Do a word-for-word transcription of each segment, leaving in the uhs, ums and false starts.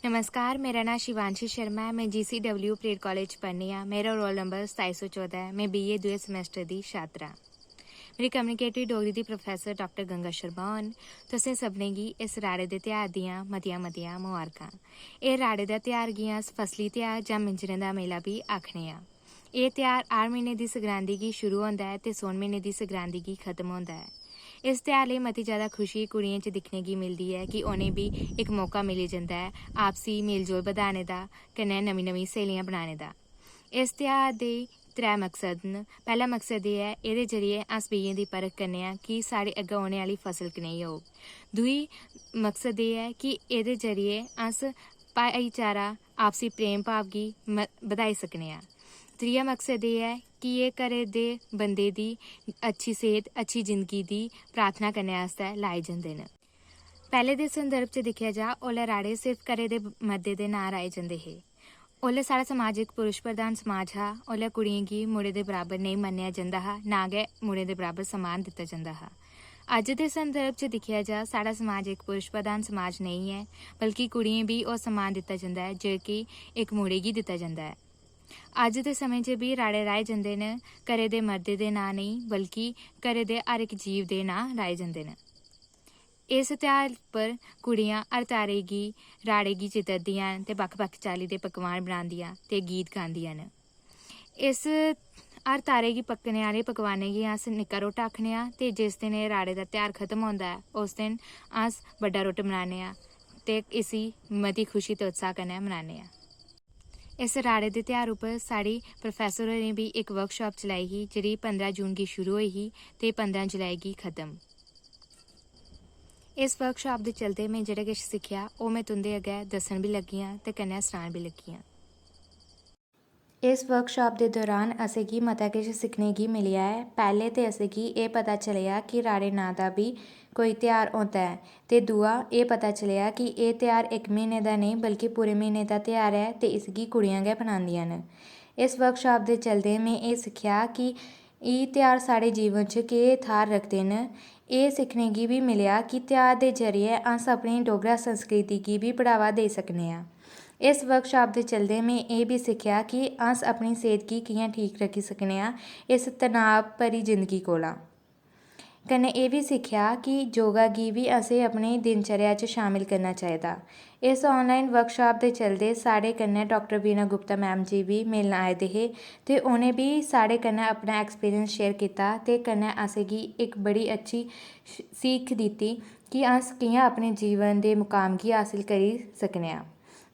नमस्कार, मेरा नांऽ शिवांशी शर्मा ऐ। में जीसीडब्ल्यू परेड कालेज च पढ़नी आं। मेरा रोल नंबर सताई सौ चौदां ऐ। में बीए दूए समैस्टर दी छात्रा आं। मेरी कम्युनिकेटिव डोगरी दी प्रोफेसर डाक्टर गंगा शर्मा होर तुसें सभनें गी इस राड़े दे ध्यार दियां मतियां-मतियां मबारखां। एह् राड़े दा ध्यार गी अस फसली ध्यार जां मिंजरें दा मेला बी आखने आं। एह् ध्यार हर म्हीने दी संगरांदी गी शुरू होंदा ऐ ते सौन म्हीने दी संगरांदी गी खत्म होंदा ऐ। इस ध्यार लेई मती ज्यादा खुशी कुड़ियें च दिक्खने गी मिलदी ऐ कि उ'नें बी इक मौका मिली जंदा ऐ आपसी मेल-जोल बधाने दा, कन्नै नमीं-नमीं स्हेलियां बनाने दा। इस ध्यार दे त्रै मकसद न। पैह्ला मकसद एह् ऐ, एह्दे जरिए अस बीएं दी परख करने आं कि साढ़े अग्गें औने आह्ली फसल कनेही होग। दूई मकसद एह् ऐ कि एह्दे जरिए अस भाईचारा, आपसी प्रेम भाव गी म-, बधाई सकने आं। त्रीया मकसद एह् ऐ कि एह् घरै दे बंदे दी अच्छी सेह्त, अच्छी जिंदगी दी प्रार्थना करने आस्तै लाए जंदे न। पैह्ले दे संदर्भ च दिक्खेआ जा, ओल्लै राड़े सिर्फ घरै दे मर्दे दे नांऽ राए जंदे हे। ओल्लै साढ़ा समाज इक पुरुष प्रधान समाज हा। ओल्लै कुड़ियें गी मुड़े दे बराबर नेईं मन्नेआ जंदा हा, ना गै मुड़ें दे बराबर सम्मान दित्ता जंदा हा। अज्ज दे संदर्भ च दिक्खेआ जा, साढ़ा समाज इक पुरुष प्रधान समाज नेईं ऐ, बल्कि कुड़ियें बी ओह् सम्मान दित्ता जंदा ऐ जेह्की इक मुड़े गी दित्ता जंदा ऐ। अज्ज दे समें च बी राड़े राहे जंदे न। घरै दे मर्दे दे नांऽ नेईं, बल्कि घरै दे हर इक जीव दे नांऽ राहे जंदे न। इस ध्यार पर कुड़ियां हर ध्यारै गी राड़े गी चितरदियां न ते बक्ख-बक्ख चाल्ली दे पकवान बनांदियां ते गीत गांदियां न। इस हर ध्यारै गी पक्कने आह्ले पकवानें गी अस निक्का रोटा आखने आं ते जिस दिन एह् राड़े दा ध्यार खत्म होंदा ऐ, उस दिन अस बड्डा रोटा बनाने आं ते इसी मती खुशी ते उत्साह कन्नै मनाने आं। इस राड़े दे ध्यार उप्पर साढ़ी प्रोफेसर होरें बी इक वर्कशाप चलाई ही, जेह्ड़ी पंदरां जून गी शुरू होई ही ते पंदरां जुलाई गी खत्म। इस वर्कशाप दे चलदे में जेह्ड़ा किश सिक्खेआ, ओह् में तुं'दे अग्गें दस्सन बी लग्गी आं ते कन्नै सनान बी लग्गी आं। इस वर्कशाप दे दौरान असेंगी मता किश सिक्खने गी मिलेआ ऐ। पैह्लें ते असेंगी एह् पता चलेआ कि राड़े नांऽ दा बी कोई ध्यार होंदा ऐ ते दूआ एह् पता चलेआ कि एह् ध्यार इक म्हीने दा नेईं, बल्कि पूरे म्हीने दा ध्यार ऐ ते इसगी कुड़ियां गै मनांदियां न। इस वर्कशाप दे चलदे में एह् सिक्खेआ कि एह् ध्यार साढ़े जीवन च केह् थाह्र रखदे न। एह् सिक्खने गी बी मिलेआ कि ध्यार दे जरिए अस अपनी डोगरा संस्कृति गी बी बढ़ावा देई सकने आं। इस वर्कशाप दे चलदे में एह् बी सिक्खेआ कि अस अपनी सेह्त गी कि'यां ठीक रक्खी सकने आं इस तनाव भरी जिंदगी कोला। कन्नै एह् बी सिक्खेआ कि योगा गी बी असें अपनी दिनचर्या च शामिल करना चाहिदा। इस ऑनलाइन वर्कशाप दे चलदे साढ़े कन्नै doctor Veena Gupta ma'am G B मिलन आए दे हे ते उ'नें बी साढ़े कन्नै अपना एक्सपीरियंस शेयर कीता ते कन्नै असेंगी इक बड़ी अच्छी श-, सीख दित्ती कि अस कि'यां अपने जीवन दे मुकाम गी हासल करी सकने आं।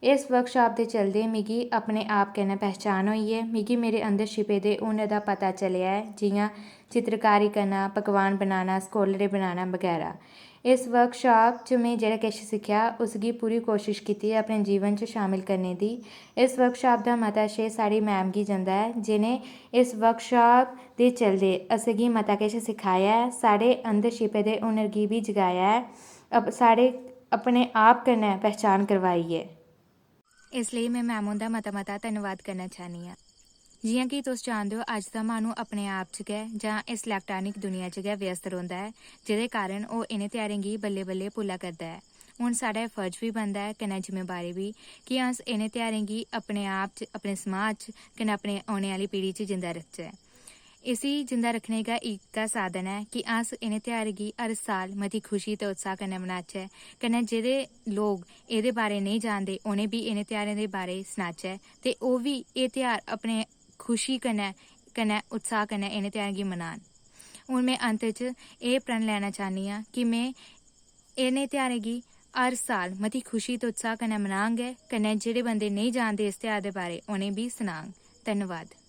इस वर्कशाप दे चलदे मिगी अपने आप कन्नै पहचान होई ऐ। मिगी मेरे अंदर छिपे दे हुनर दा पता चलेआ ऐ, जि'यां चित्रकारी करना, पकवान बनाना, स्कोलरे बनाना बगैरा। इस वर्कशाप च में जेह्ड़ा किश सिक्खेआ, उसगी पूरी कोशश कीती ऐ अपने जीवन च शामिल करने दी। इस वर्कशाप दा मता श्रेय साढ़ी मैम गी जंदा ऐ, जि'नें इस वर्कशाप दे चलदे असेंगी मता किश सखाया ऐ, साढ़े अंदर छिपे दे हुनर गी बी जगाया ऐ, अप-, साढ़े अपने आप कन्नै पहचान करवाई ऐ। इस लेई में मैम हुंदा मता-मता धन्नवाद करना चाह्न्नी आं। जि'यां कि तुस जानदे ओ, अज्ज दा माह्नू अपने आप च गै जां इस इलैक्ट्रानिक दुनिया च गै व्यस्त रौंह्दा ऐ, जेह्दे कारण ओह् इ'नें ध्यारें गी बल्लें-बल्लें भुल्ला करदा ऐ। हून साढ़ा एह् फर्ज बी बनदा ऐ, कन्नै जिम्मेवारी बी, कि अस इ'नें ध्यारें गी अपने आप च, अपने समाज च, कन्नै अपने औने आह्ली पीढ़ी च जिंदा रखचै। इसी जिंदा रक्खने दा इक्कै साधन ऐ कि अस इ'नें ध्यारें गी हर साल मती खुशी ते उत्साह कन्नै मनाचै, कन्नै जेह्दे लोक एह्दे बारै नेईं जानदे, उ'नें बी इ'नें ध्यारें दे बारै सनाचै ते ओह् बी एह् ध्यार अपने खुशी कन्नै, कन्नै उत्साह कन्नै इ'नें ध्यारें गी मनान। हून में अंत च एह् प्रण लैना चाह्न्नी आं कि में इ'नें ध्यारें गी हर साल मती खुशी ते उत्साह कन्नै मनांग गै, कन्नै जेह्ड़े बंदे नेईं जानदे इस ध्यार दे बारै, उ'नें बी सनांग। धन्नवाद।